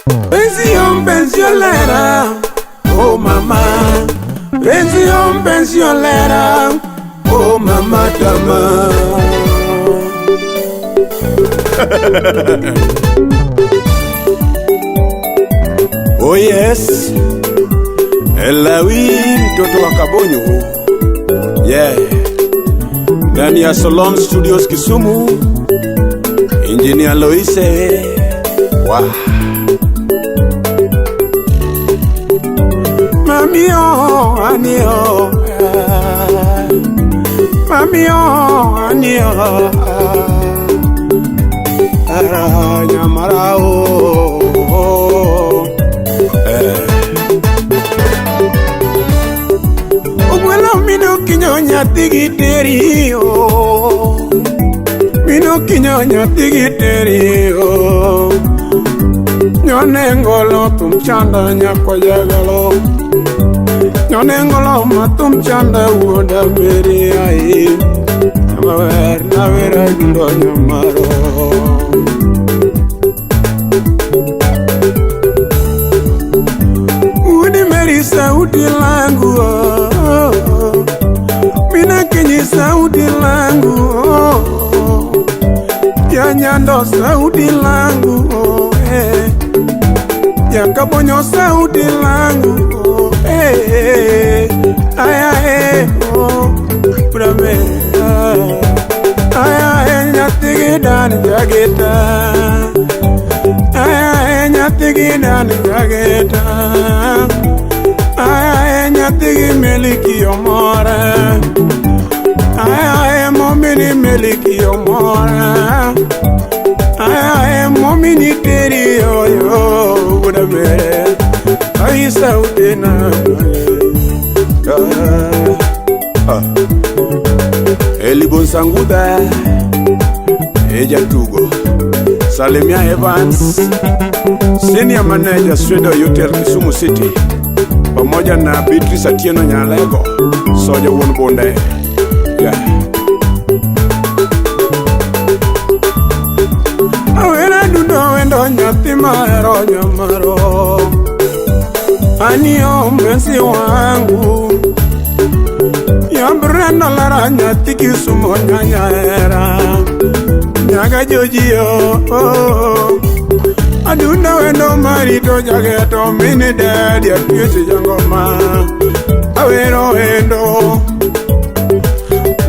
Pension, pensionera, oh mama. Pension, pensionera, oh mama tama. Oh yes, Elawi mtoto wa Kabonyo. Yeah. Ndani ya Solon Studios Kisumu, Engineer Loise. Wow. Mami oh, ani oh. Mami oh, ani oh. Ara nyamara oh. Ogwelo mino kinyo nyathi gi teri oh. Mino kinyo nyathi gi teri oh. Nyonengolo tum chanda nyako jagalo. Nyonengolo matum chanda wuoda meri ai. Nyamawer nawera dundo nyamaro. Udi meri sauti langu oh. Mina kinyi sauti langu oh. Janyando sauti langu oh, eh. Jakabonyo sauti langu oh, eh. Aya eh oh brame aya eh nyathigi dan jageta. Aya eh nyathigi dan jageta. Aya eh nyathigi meliki omora. Aya eh momini meliki omora. Aya eh momini teri oyo brame. Ai sauti na Eli Bonsanguda Eja Tugo Salimia Evans Senior Manager Swedo Hotel Kisumu City pamoja na Beatrice Atieno Nyalego Soja wuon bunde. Yeah. Awera dundo wendo nyathi mahero nyamaro. Anio mpenzi wangu Yambreno lara nyathi Kisumo nyanyahera Nyaga jojio oh. Aduna wendo marito jageto mini dadi atweche jangoma. Awero wendo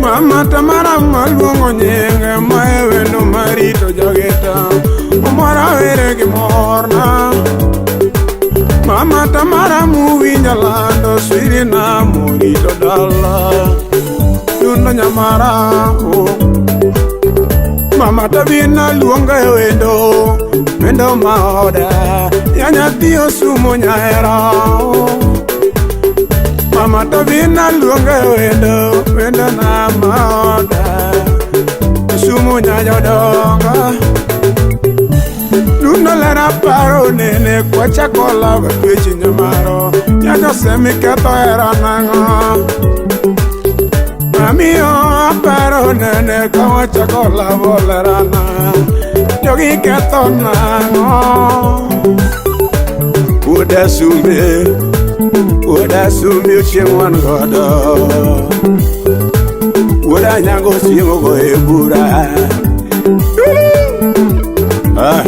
Mama Tamara maluongo nyinge mae wendo marito jageta. Omora were gi morna. Mama Tamara muwinja lando sirina morito dala. Dundo nyamara oh. Mama Tabina luonga wendo wendo maoda ya nyathi osumo nyahera oh. Mama Tabina luonga wendo wendo na maoda osumo nyajodonga. Dundo lera paro nene kwachako lawa twechi nyamaro. Nyaka ketho hera nang'o. Mami oh aparo nene kawachako lawo lerana. Jogi ketho nang'o. Wuoda sumbe, wuoda sumbe ochieng' wan godo. Wuoda nyango chieng' ogoye bura. Ah.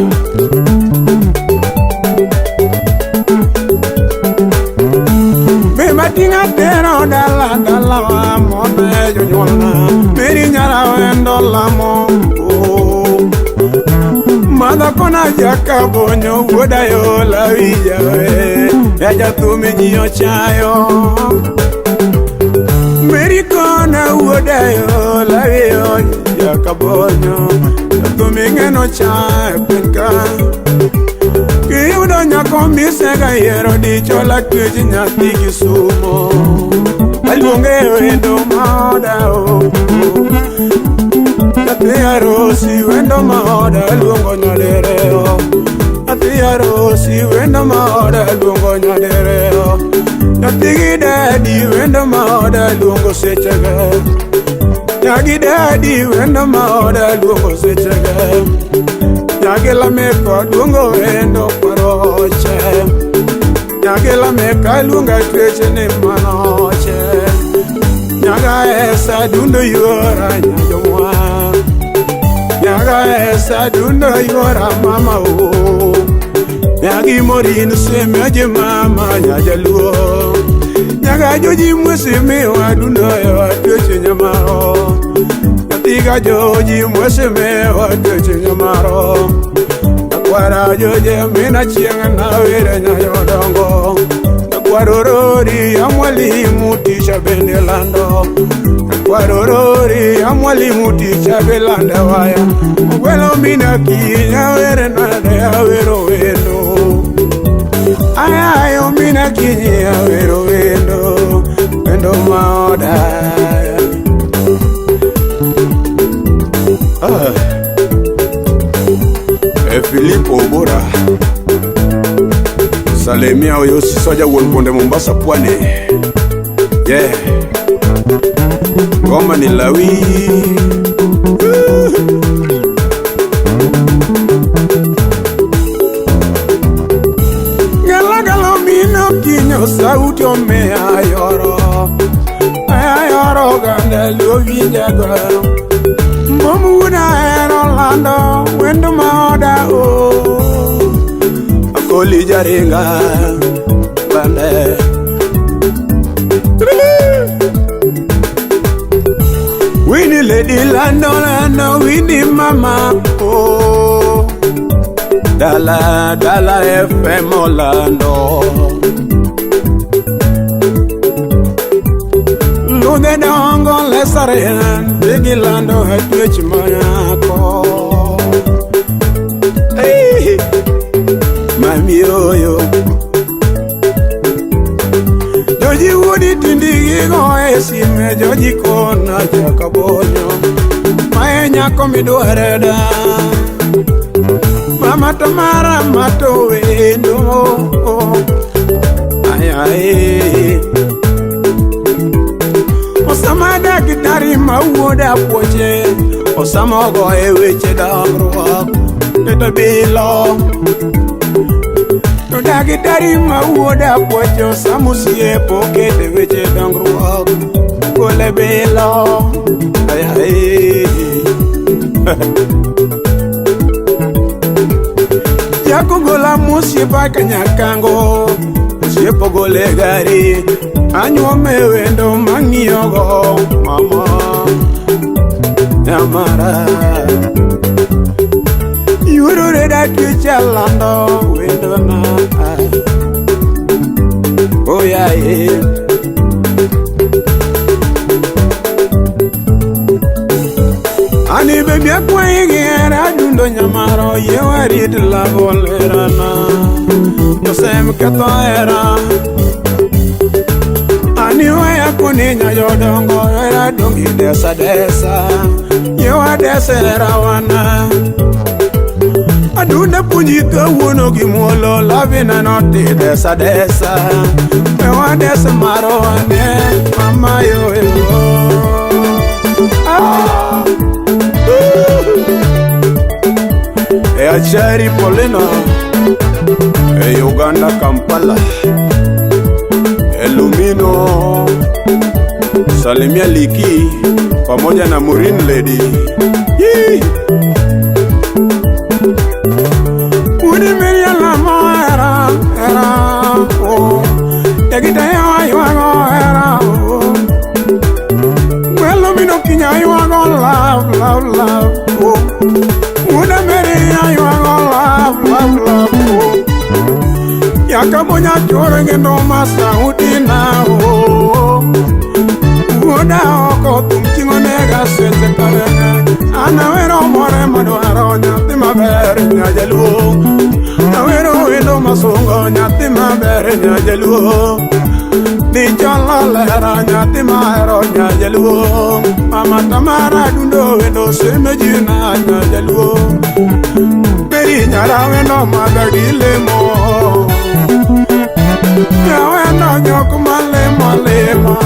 Be matinga tero dala dala wa mone jonyuolna. Meri nyara wendo lamo oh. Madha kona jakabonyo wuoda yo lawija we. Ya jathum ji ochayo. Meri kona wuoda yo lawiyo jakabonyo. Jathum ing'eno chayo piny ka. Kiyudo nyako misega yiero dicho lakech nyathi Kisumo. Aluonge wendo maoda oh. Nyathi arosi wendo maoda aluongo nyadereo. Nyathi arosi wendo maoda aluongo nyadereo. Nyathi gi dadi wendo maoda aluongo sechege. Nyagi dadi wendo maoda aluongo sechege. Nyagi lameko aluongo wendo paro Gela meka luonga tweche ne manoche. Nyaga esa dundo yuora nyajomwa. Nyaga esa dundo yuora mama o. Nyagi morin seme mama nyajaluo. Nyaga joji mweseme wadundo ya tweche nyamaro. Natiga joji mweseme wa tweche nyamaro. Nakwara joje mina chieng' na were nyayodongo. Nakwarorori ya mwalimu tisha bende lando. Nakwarorori ya mwalimu tisha belanda waya. Ogwelo mina kinya were nade awero wendo. Ayayo mina kinya awero wendo. Wendo maoda. Ah. Filipo Obora salimia oyosi soja wuon ponde Mombasa pwani. Yeah. Ngoma ni lawi. Galagalo mino kinyo sauti omea yoro. Ayoro ganda luo winjago. Mbomuna ero lando wendo maoda o. Akoli jaringa bande. Winnie lady lando lando Winnie mama o. Dala dala FM Orlando. Lunde dongo lesaren bigi lando hatwech mayako. Hey, mami oyo. Joji wuodi tindigi go e sime joji kona jakabonyo. Mae nyako midware da. Mama Tamara mato wendo. Ay ay. Osama daktari mawuoda puoche. Osama ogo e weche dongruok. Keto bilo. To daktari mawuoda puoche. Osama osiepo kete weche dongruok. Gole bilo. Ay ay. Jakogola mosiepa kanyakango. Osiepo gole gari. Anyuome wendo mang'iyogo mama Nyamara. Yurore da twecha lando wendo na. Oh yeah, yeah. Ani baby akwayi gi hera adundo nyamaro yie warit lavo lerana. Josem ketho hera. Ani weya koni nyajodongo hera dongi desa desa. Yie wadesa hera wana. Adunda puonji kawuono gi muolo lavina noti desa desa. We wadesa maro wane mama yo yo. Ah. E Achari Polina, e Uganda Kampala, e Lumino, salimia Liki pamoja na Murin Lady. Yee. Udi meria lamo era era o. Dagita ya yuago era o. Gwelo mino kinya yuago love love love o. Uda meria yuago love love love o. Yakamonya choro ngendo masauti na o. Uda oko tumchingo nega seche karene. Anawero more madwaro nyathi maber nyajaluo. Awero wendo masungo nyathi maber nyajaluo. Dicholo lera nyathi mahero nyajaluo. Mama Tamara dundo wendo seme ji na nyajaluo. Beri nyara wendo maber gilemo. Nyawendo nyok malemo lemo.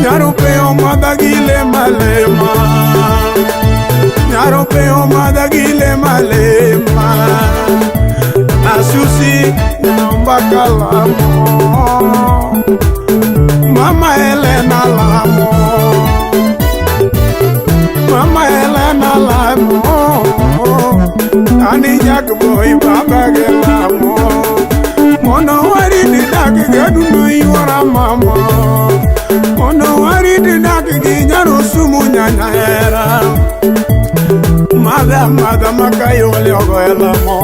Nyarupe omadha gilema lema. Nyarupe omadha gilema lema. Nasusi nyamba. baba kalamo. Mama Elena lamo. Mama Elena lamo. Ani Jack boy baba ge lamo. Mono warit dak gi adundo yuora mama. Mono warit dak gi nyarosumu nyanya hera. Madha madha makayole ogoelamo.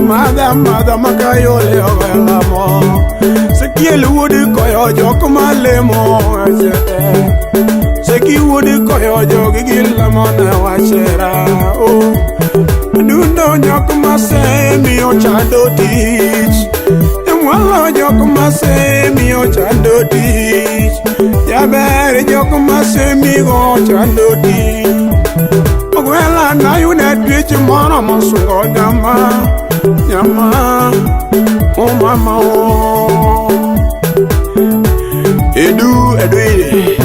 Madha madha makayole ogoelamo. Sekiel wuod koyo jok malemo achete. Seki wuod koyo jogi gilamo ne wachera. Oh. Adundo jok masemiyo chando tich. Mwalo jok masemiyo chando tich. Jaber jok masemigo chando tich. Ogwela nayude twech moro mosungo nyama nyama o mama o. Edu Edwin,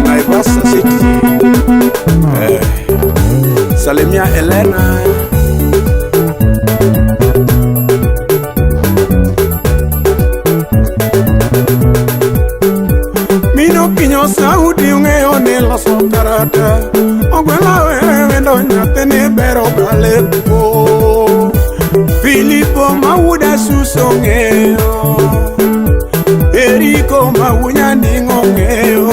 Naivasha City. Salimia Elena. Mino kinyo sauti ung'eyo ni loso karate. Ogwela wendo nyathini bero galeko. Filipo mawuda suso ng'eyo. Eriko mawunya ning'o ng'eyo.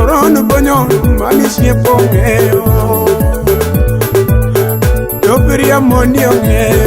Ron bonyo mamisiepo ng'eyo. Jopiria mondi ong'eyo.